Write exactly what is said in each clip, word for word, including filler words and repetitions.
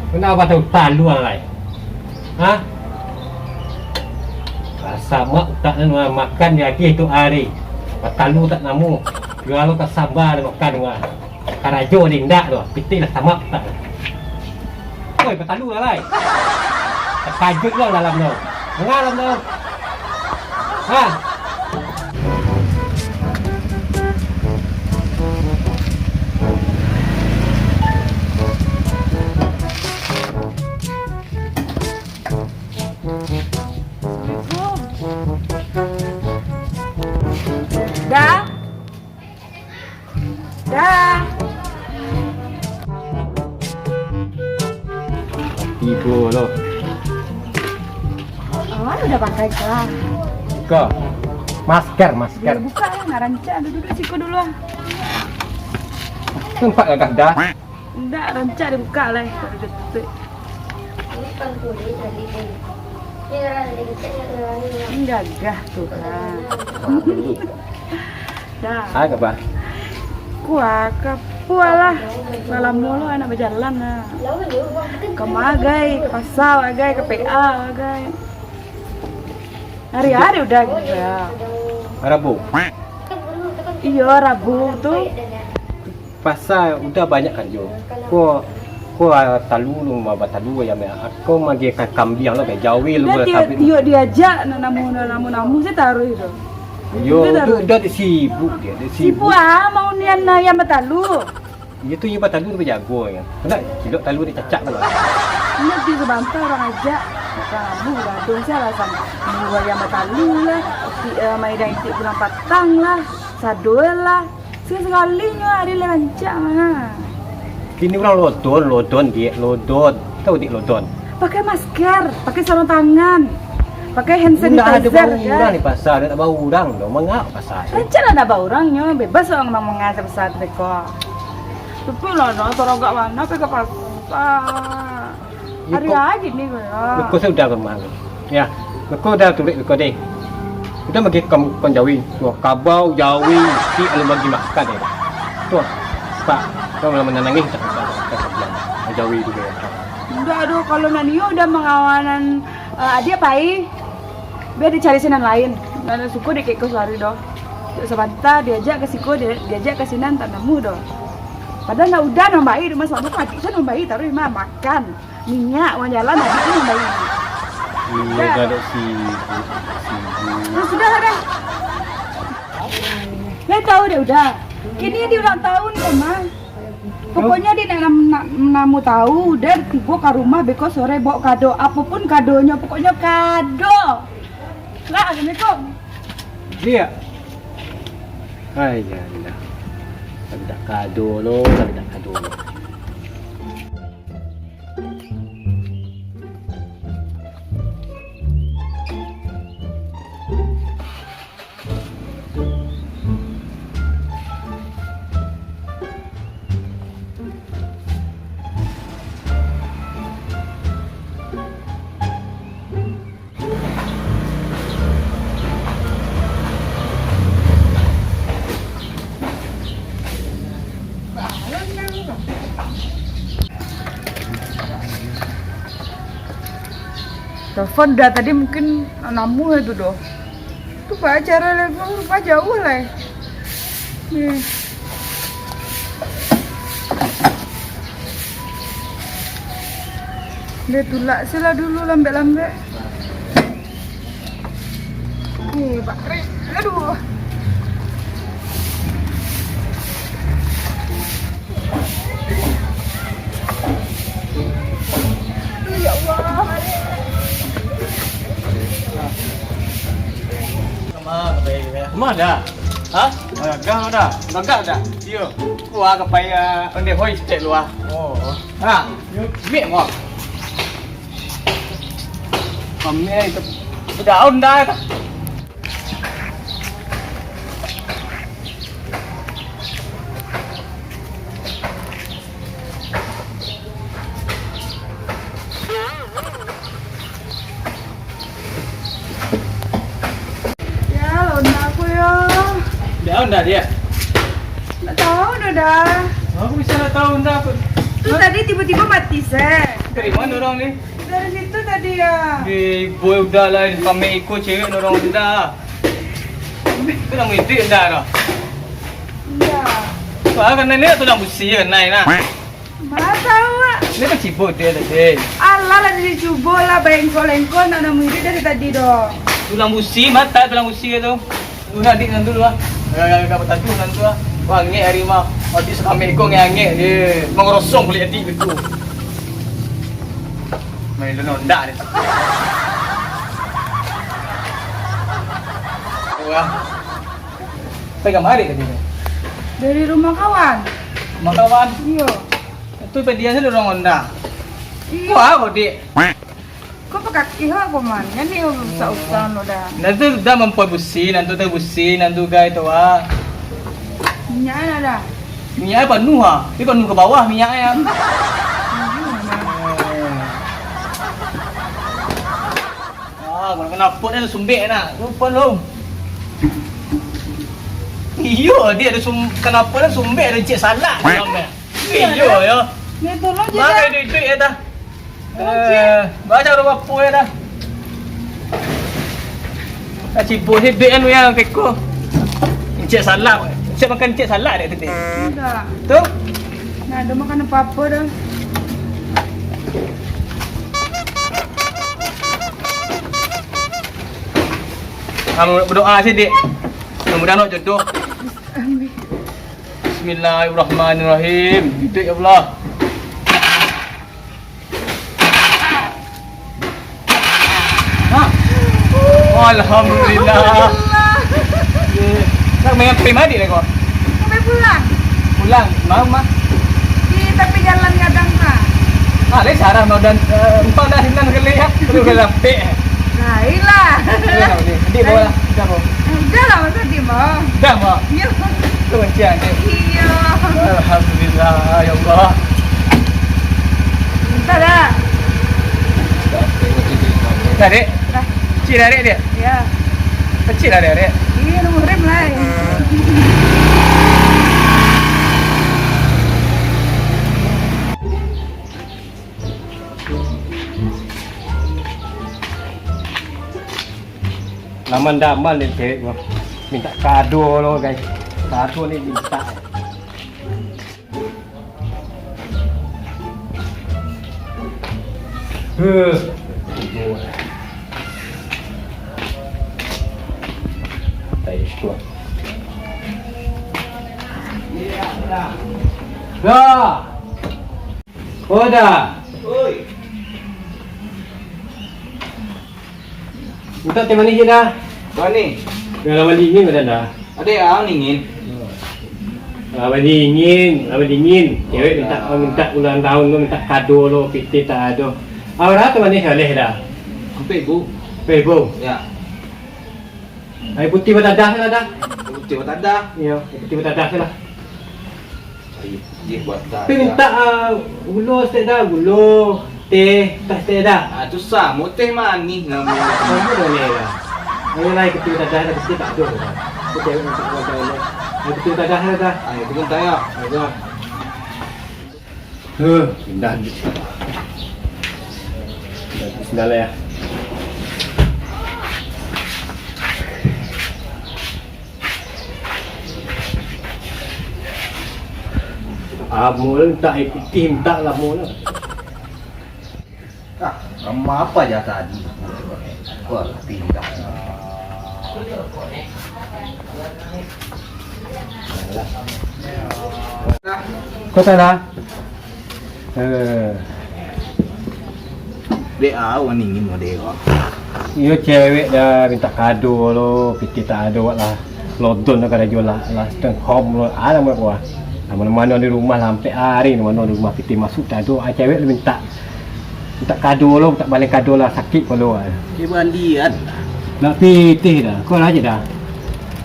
Kenapa tahu talu lai? Ha? Tasamak utak nan makan di agi tu ari. Batalu tak namu. Jual tasamba makan wah. Karajo di indak tu. Pitih lah samak utak. Oi, batalu lah lai. Takajut lah dalam tu. Tengah dalam tu. Ha? Assalamualaikum. Dah. Dah. Tibo lo. Oh, udah pakai kah? Buka. Masker, masker. Buka lah, nak rancak. Duduk-duduk siko dulu lah. Nampak gagah dah. Ndak, rancak dibuka lah. Kalau dia tutup. Ini kan kulit tadi tu. Ini lah, dia kecek nak terangin lah. Ini gagah tu lah. Dah. Hai, apa? Kuah, ka-, kuah lah. Lah lamo lo anak bajalan lah. Ka ma gai, ka pasa bagai, ka P A bagai. Hari-hari udah gitu ya. Rabu. Iyo, Rabu tu. Pasa udah banyak karajo. Ko, ko, ah, talu lu, ma-, batalu ayam ya. Ko magiah ka-, kambiang lo, jawi lu. Udah lah, dia, tapi dia diajak, nak namu, nak namu, namu saya taruh itu. Yo, dia tu taruh. Udah dia sibuk dia, dia sibuk. Sibuk ah, mau nian ayam batalu. Iyo tu, iyo batalu tu bajago ya. Kena cilok talu dia cacak tu lah. Ini di sabanta urang ajak. Rabu, gaduah saya lah sama. Nunggu ayam batalu lah. Ti-, eh, maidang itik pulang patang lah. Sado lah. Sekali-sekali nyo hari lah rancak mah. Kini urang lodon, lodon, Diak, lodon. Tahu, Diak, lodon? Pakai masker, pakai sarung tangan, pakai hand sanitizer. Ndak ada urang di pasar, ndak ada urang doh. Mangap pasar tu? Rancak lah ndak ada urang nyo, bebas urang mangap pasar tu beko. Tapi lah, nah, taragak bana pai ka pasar. Hari-hari ni ko, ya. Beko sudah ka rumah ko. Ya, beko dah turuik beko deh. Udah bagi kam-, kam jawi. Tuh, kabau jawi, ti alun bagi makan deh. Tuh, Pak, kau lah manangih tak, tak, tak, tak, jawi tu deh. Udah, aduh, kalau nak nio udah mangawanan, eh, adik pai. Biar dicari sinan lain. Ndak suko dek kek ko sehari doh. Sabanta diajak ka siko, dia-, diajak ka sinan, tak namu doh. Padahal ndak udah nambai rumah, sabab tu adik tu nambai taruih mah makan. Minyak, uang jalan, adik tu nambai. Iyo, dah. Gadok sibuk, sibuk. Nah, sudah dah. Dia tahu dia udah. Kini dia ulang tahun ko mah. Pokoknyo, Dik, nak, nak, nak namu tahu, Dik, tibo ka rumah beko sore bawa kado, apopun kadonyo, pokoknyo kado. Lah, assalamualaikum. Iya. Hai, ya Allah. Minta kado lo, minta kado lo. Telepon dah tadi, mungkin namu itu doh. Tu pa acara lai, rumah jauah lai. Ni. Dia tulak sila dulu lambek-lambek. Ni, Pak Kri. Aduh. Aduh, ya Allah. Rumah dah. Ha? Gagah dah. Gagah dah. Iyo. Kuah ka payah onde hoi stek luah. Oh. Ha. Mik mo. Kami itu daun dah itu. Ya, londa aku yo. Dia onda dia? Ndak tahu dah, dah. Aku bisa ndak tahu onda aku. Tu Tadi tibo-tibo mati, Sek. Dari ma urang ni? Dari situ tadi, yo. Di boy udah lah, kami iko cewek urang udah. Itu namo itu udah dah. Iyo. Wah, kanai ni tulang busi kanai nah. Ma tahu, Wak. Ni kan cibo dia tadi. Alah, lah dicubo lah, baengkol-engkol, nak namo itu dari tadi doh. Tulang busi, mata tulang busi tu. Lu nak dik nan dulu ah. Agak-agak bataduah nan tu ah. Wah, angek hari mah. Mati sakamik iko angek-angek je. Mangarosong kulik adik gitu. Main lu nonda ni. Wah. Pegang marik tadi tu. Dari rumah kawan. Rumah kawan? Iyo. Itu pedian saya dorong onda. Iyo. Wah, kau dik. Kok pakakih lah, Koman? Kan ni usah-usah lo dah. Nanti dah mampai busi, nanti teh busi, nanti gai tu ah. Minyak ada dah. Minyak panuh ah. Tapi panuh ke bawah minyak ya. Ah, kalau kena pot dah sumbek nak. Lupa lu. Iyo, dia ada sum, kena pot dah sumbek ada cek salak dalam dia. Iyo, yo. Ni tolong je. Mana dah. Duit-duit ya dah. Eh, baca rumah apa ya dah. Tak cibuk ni duit anu yang keko. Encik salak. Encik makan encik salak dek tadi. Enggak. Tu? Nah, ada makan apa-apa dah. Kamu berdoa sih, Dik. Mudah-mudahan awak jodoh. Amin. Bismillahirrahmanirrahim. Dik, ya Allah. Ha? Alhamdulillah. Alhamdulillah. Ye. Nak main prima dik lah kau? Sampai pulang. Pulang? Mau mah? Di tapi jalan gadang lah. Ah, lai sarah mau dan, eh, empang dah sinan kali ya. Terus ke lapik. Nah, ilah. Terus nak ni. Dik bawa lah. Dah bawa. Udah lah, masa dik mau. Dah, Mak. Iya. Tu macam ni. Iya. Alhamdulillah, ya Allah. Entah dah. Dah, Dek? Dah. Kecil dah, Dek, dia? Ya. Kecil dah, Dek, Dek? Iya, muhrim lah. Laman daman ni cewek gua. Minta kado lo, guys. Kado ni minta. Huh. Dah. Oh, dah. Oi. Mintak teh manih je dah. Manih. Dah lah, manih dingin badan dah. Adek ah, dingin. Ah, manih dingin, ah, manih dingin. Cewek mintak, mintak ulang tahun tu, mintak kado lo, pitih tak ado. Ah, bara tu manih oleh dah. Ampek ribu. Ampek ribu? Ya. Aia putiah batadah lah dah. Putiah batadah. Iyo, aia putiah batadah lah. Aia putiah batadah. Tapi mintak, ah, gulo saketek dah, gulo, teh, teh, teh dah. Ah, tu samo teh manih namonyo. Samo dah ni lah. Ayo lah, aia putiah batadah dah, putiah tak ado dah. Putiah mintak gulo. Aia putiah batadah lah dah. Ayo, tu pun tak ya. Ayo. Huh, indah. Indah, bismillah ya. Amul tak ikuti, mintak lah mul. Ah, ramah apa aja tadi? Wah, pindah. Kau salah. Eh. Dek, ah, wani ingin mode ko. Iyo cewek dah minta kado lo, pitih tak ado wak lah. Lodon lah kada jual lah, lah steng hom lo, alah buat kuah. Lah mano-mano di rumah lah, ampek ari mano di rumah pitih masuk tak ado, ah, cewek lo minta. Minta kado lo, minta balai kado lah, sakik ko lo, ah. Di bandian. Nak pitih dah, kau lah aja dah.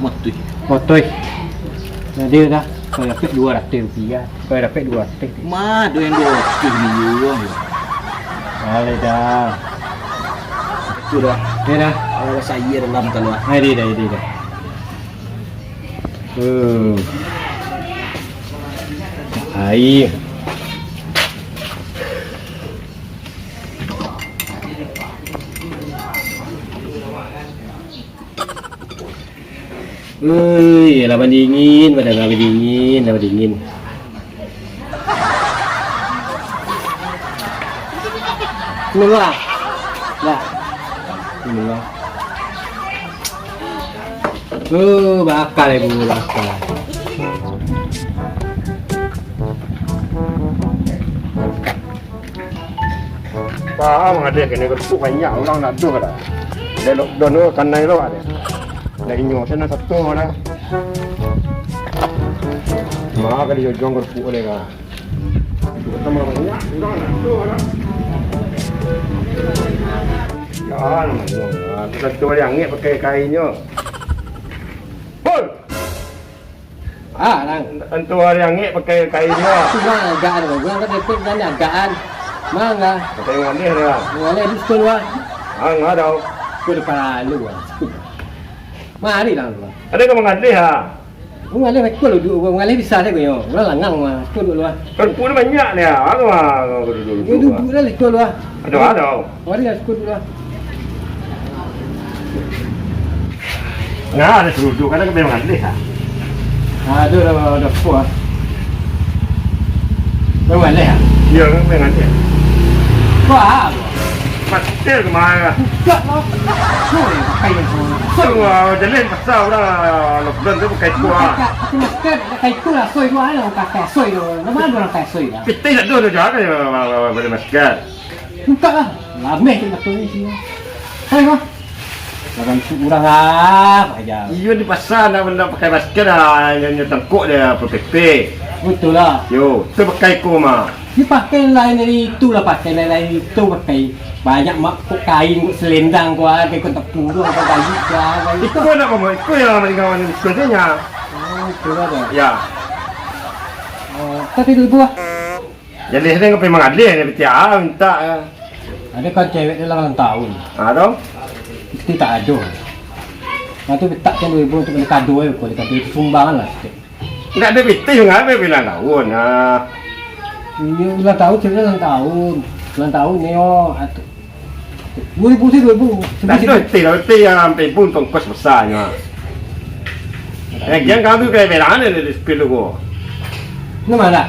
Motoi. Motoi. Jadi dah, kau dapek dua ratus rupiah. Kau dapek dua ratus. Mah, duit dua ratus ni uang. Boleh dah. Itu dah. Dia dah. Kalau saya dalam keluar. Hai, dia dah, dia dah. Hmm. Air. Ui, lah bandingin, badan lah bandingin, lah bandingin. Minum lah. Lah. Minum lah. Oh, bakal ibu, bakal. Paham ada kena kerupuk banyak orang nak doh dah. Dari lockdown tu kanai lo ada. Dari nyo sana satu dah. Mah kali jojong kerupuk boleh kah? Sama banyak orang nak doh dah. Ya, namanya. Kita tu yang angek pakai kainnyo. Pul! Ah, nang. Antu hari angek pakai kain lah. Tu mah agak anu, gua kan depek kan agak an. Mangga. Pakai ngalih dia. Ngalih di sekolah. Ah, nggak ada. Sekolah paralu ah. Mari lah lu. Ada kau mengalih ah. Gua ngalih sekolah duduk, gua ngalih bisa deh gua. Gua langang mah, sekolah dulu ah. Kan pun banyak dia. Anu ah, duduk. Dia duduk lah sekolah ah. Ada, ada. Mari lah, sukun dulu lah. Nah, ada seruduk, ada kau memang alih lah. Aduh, dah, dah, dah, puas. Memang alih lah. Iya, memang alih. Wah, masker kemana? Buka lah. Sorry, pakai yang sorry. Sorry, wah, jalan pasal orang lockdown tu pakai tu ah. Pakai masker, pakai tu lah, sorry, dua lah, pakai sorry tu. Nama ada orang pakai sorry lah? Kita tak ada, ada jalan ya, beli masker. Buka lah. Lameh tu betul ni sini. Hai, wah. Jangan tu urang ah, aja. Iyo di pasar nak benda pakai masker ah, yang nyo tangkok dia P P P. Betul lah. Yo, tu pakai ko mah. Dia pakai lain dari itu lah, pakai lain dari itu pakai. Banyak mak kok kain kok selendang kok ah, kain kok tepung tu kok baju kok ah. Iko nak apa? Iko yang mendingan mana sebenarnya? Oh, itu lah dah. Ya. Oh, tapi dulu buah. Jadi saya ngapain mengadil ni piti ah minta ah. Ada kan cewek dia ulang tahun. Ah tu? Kita tak ada. Nanti letakkan dua ribu untuk beli kado ya, boleh kado itu sumbangan lah sikit. Enggak ada piti ngapain bilang tahun ah. Iya ulang tahun cewek ulang tahun. Ulang tahun ni oh. Atu. Dua ribu sih dua ribu. Tak ada piti lah piti yang sampai pun tongkos besarnya. Eh, jangan kau tu kayak berangan ni di sepil tu. Nama dah?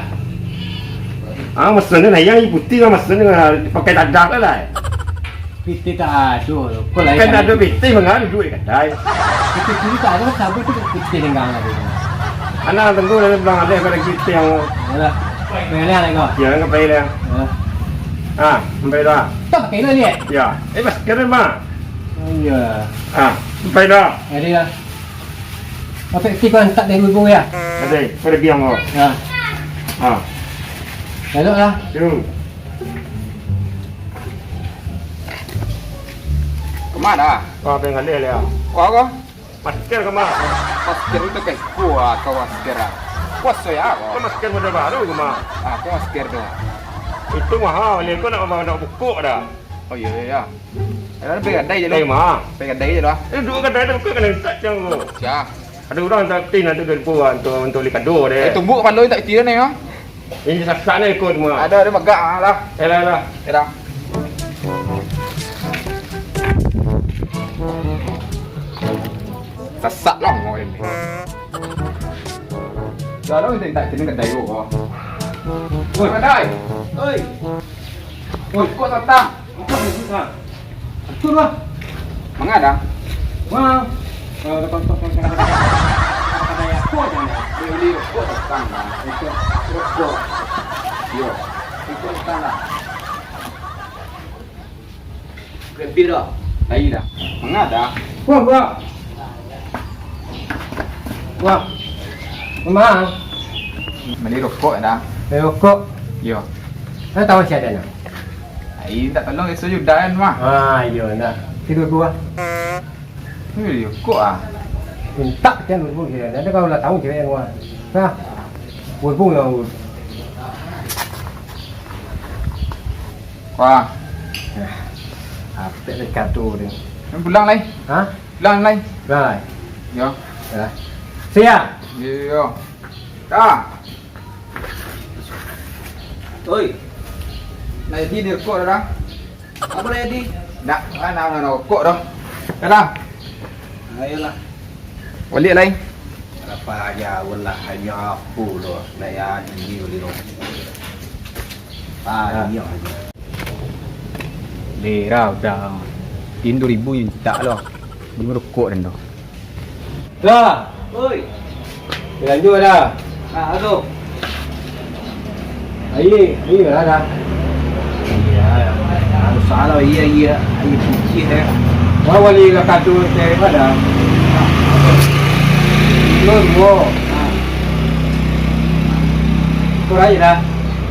Ah, maksudnya nah yang putih lah maksudnya pakai dadah lah. Piti tak ada. Kau lain kan ada piti mengaruh duit kadai. Piti kiri tak ada sabu tu piti dengan ada. Anak tunggu dari bilang ada pada kita yang. Yalah. Bayar lah kau. Ya, enggak bayar lah. Ah, sampai dah. Tak pakai lah dia. Ya. Eh, mas keren mah. Oh iya. Ah, sampai dah. Jadi lah. Apa sih kau tak dari ibu ya? Ada, pergi yang kau. Ya. Ah. Elok lah. Yo. Kemana? Kau apa yang ada ya? Kau apa? Masker kemana? Masker itu kayak kuah kau masker ah. Kuah soya kau. Kau masker model baru kemana? Ah, kau masker tu. Itu mahal, ni kau nak nak bukuk dah. Oh iya iya iya. Ayo, pergi kedai je lu. Pergi mana? Pergi kedai je lu ah. Eh, duduk kedai tu, kau kena minta cang tu. Sia. Ada orang tak tin nanti dari puan tu untuk beli kado deh. Eh, tumbuk kepala tak tin ni ah. Ini sasak ni ikut semua. Ada ada megak ah lah. Eh lah lah. Ya dah. Sasak lah mau ini. Kalau minta tak tin kedai gua. Oi, kedai. Oi. Oi, kok datang? Apa ni susah? Atur lah. Manga dah? Wah. Kalau ada kontak kontak ada ya kok jangan. Beli kok datang lah. Itu rokok. Yo. Itu datang lah. Lebih dah. Lain dah. Manga dah? Wah, wah. Wah. Mama. Beli rokok dah. Beli rokok. Yo. Mana tahu masih ada nak? Ai, minta tolong esok Yuda kan, mah. Ah, iyo nak. Tidur gua. Wih, kok ah? Minta kan hubung dia. Ada kau lah tahu cewek yang gua. Nah. Hubung lah. Wah. Nah. Apa ni kado dia? Kan pulang lai. Hah? Pulang lai. Pulang lai. Yo. Ya. Siap. Yo. Dah. Oi. Nak jadi ni rokok dah. Apa nak jadi? Nak, nak, nak, nak rokok dah. Dah. Ayolah. Baliak lai. Apa aja, wallah, hanya aku doh, nak ya, ini beli rokok. Ah, iya, iya. Lera udah. Tin dua ribu yang tak lah. Beli rokok dan tu. Dah. Oi. Lanjut dah. Ah, tu. Aia, aia lah dah. Iya, harus salah, iya, iya. Aia putih, eh. Bawa li lah kadu cewek pada. Belum, wo. Nah. Kurang aja dah.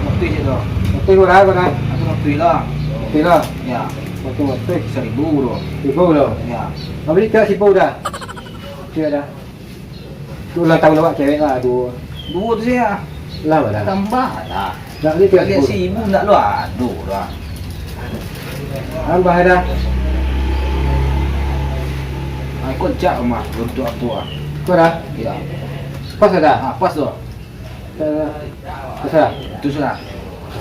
Waktu itu. Waktu kurang, kurang. Aku waktu itu lah. Waktu itu lah. Ya. Waktu, waktu. Seribu, bro. Seribu, bro. Ya. Habis tak seribu dah? Tidak dah. Tu ulang tahun awak cewek lah, duo. Duo tu sajo. Lah, dah. Tambah lah. Nak ni tiga Kali ribu. Seribu nak lu ado lah. Tambah dah. Ah, kau jak mah, untuk aku ah. Kau dah? Ya. Pas dah? Ah, pas tu. Pas dah? Pas dah? Itu sudah.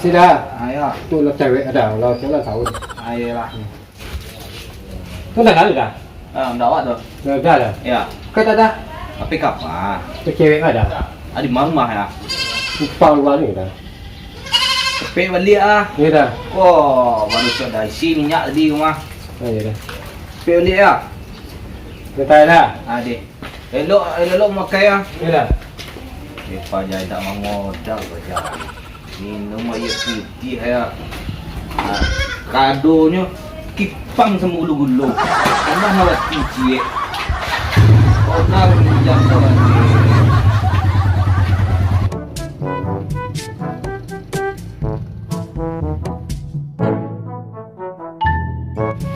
Sudah. Ah, ya. Tu lah cewek ada, lah cewek lah tahu. Ah, iyalah. Tu dah kali dah? Ah, ndak awak tu. Dah, dah, dah. Ya. Kau tak dah? Tapi kapan? Tu cewek ada? Adi mama ya. Lupa luar ni dah. Cepet baliak ah. Ya dah. Oh, baru sudah isi minyak tadi rumah. Oh, ya dah. Cepet baliak ya. Dah tak dah? Ah, deh. Elok, elok makai ah. Ya dah. Dia paja tak mangodal paja. Minum aia putiah ya. Ah, kadonyo kipang samo gulo-gulo. Tambah mawati ciek. Kodar minjam mawati.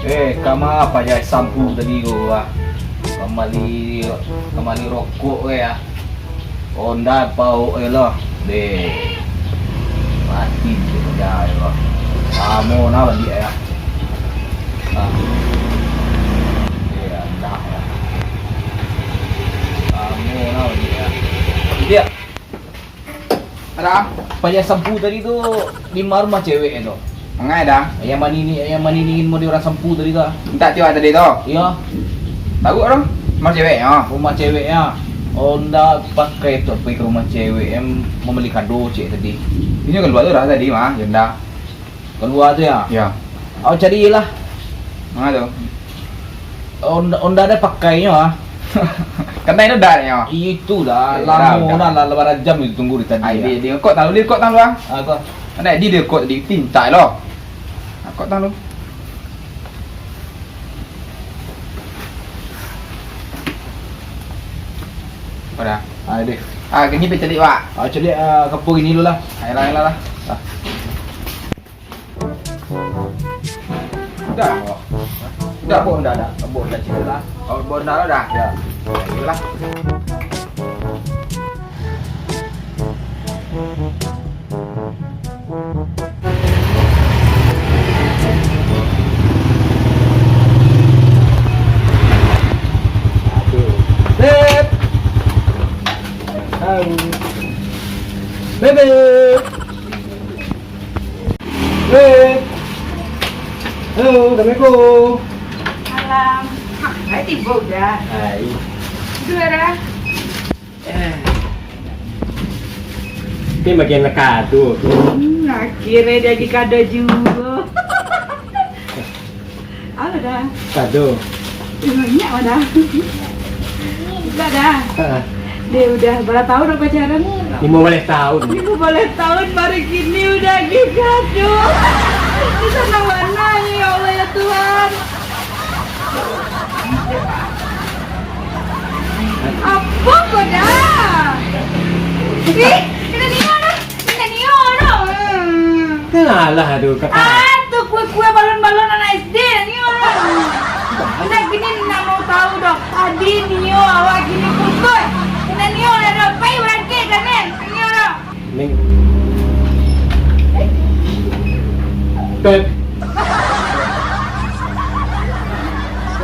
Eh, kama pajai sampu tadi ko, ah. Kamali, kamali rokok ko, ah. Onda pauk ko lah. Deh. Mati tu pajai ko. Lamo na baliak, ah. Ah. Eh, andah, ah. Lamo na baliak, ah. Dia. Ada? Pajai sampu tadi tu di ma rumah cewek tu? Mangai dah. Yang manini, yang manini model urang sampu tadi tu. Minta tiwak tadi tu. Iya. Tahu orang? Rumah cewek, ya. Rumah cewek ya. Onda pakai tu pergi ke rumah cewek yang membeli kado cek tadi. Ini keluar tu dah tadi mah, Yonda. Kalua tu ya? Ya. Awak cari lah. Manga tu? Onda, onda ado pakainyo ah. Kanai tu dah nyo. Itu dah, eh, lamo dah, dah. Lah, lah barajam itu tunggu di tadi. Ai, ya. Di, di kok tahu, di kok tahu ah. Ah, kok. Kanai di, di kok di pintai lo. Ah, kok tahu. Udah. Ah, deh. Ah, kini pe cari, Pak. Ah, cari ah, kapur gini dulu lah. Ayolah, ayolah lah. Ah. Dah. Dah, Bo, dah, dah. Bo, dah, cik, dah. Oh, Bo, dah, dah. Ya. Ya, iyalah. Beb. Halo. Bebe. Eh. Halo, assalamualaikum. Salam. Hah, baik tibo udah. Hai. Itu ada. Eh. Ini bagian leka tu. Hmm, akhirnya dia lagi kada juga. Halo, dah. Kado. Banyak, dah. Enggak, dah. Heeh. Dia udah berapa tahun udah pacaran? Lima belas tahun. Lima belas tahun, baru kini udah lagi kado. Itu senang mana ni, ya Allah, ya Tuhan. Apa kau dah? Ih, kena dengar dah. Indak nio doh. Alah, aduh, kakak. Ah, tu kue-kue balon-balon anak S D, ndak nio doh. Indak gini, indak mau tahu doh. Tadi nio, awak gini putus. Indak nio doh. Pai barangkek, Daniel. Indak nio doh. Ning. Tet.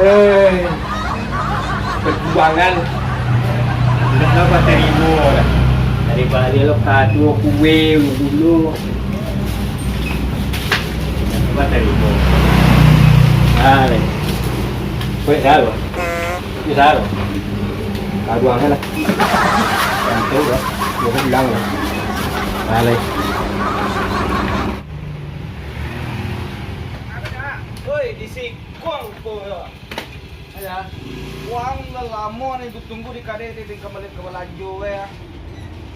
Eh. Perjuangan. Indak dapat tarimo lah. Dari bali lo kado kue dulu. Indak dapat tarimo. Ah, ni. Kue salah. Kue salah. Aduh, angin lah. Ngantuk dah. Gua kan bilang lah. Balik. Oi, di sikuang ko yo. Ada. Wang lah lamo ni tunggu di kadai, di, di kambali ka balanjo, yo.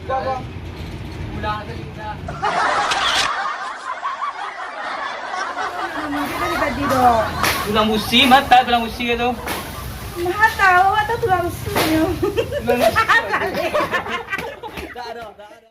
Kok, kok? Udah tadi udah. Mungkin tadi, tadi doh. Tulang busi, mata tulang busi gitu. Nah, tahu atau tulang rusuknya? Tulang busi. Tak ada, tak ada.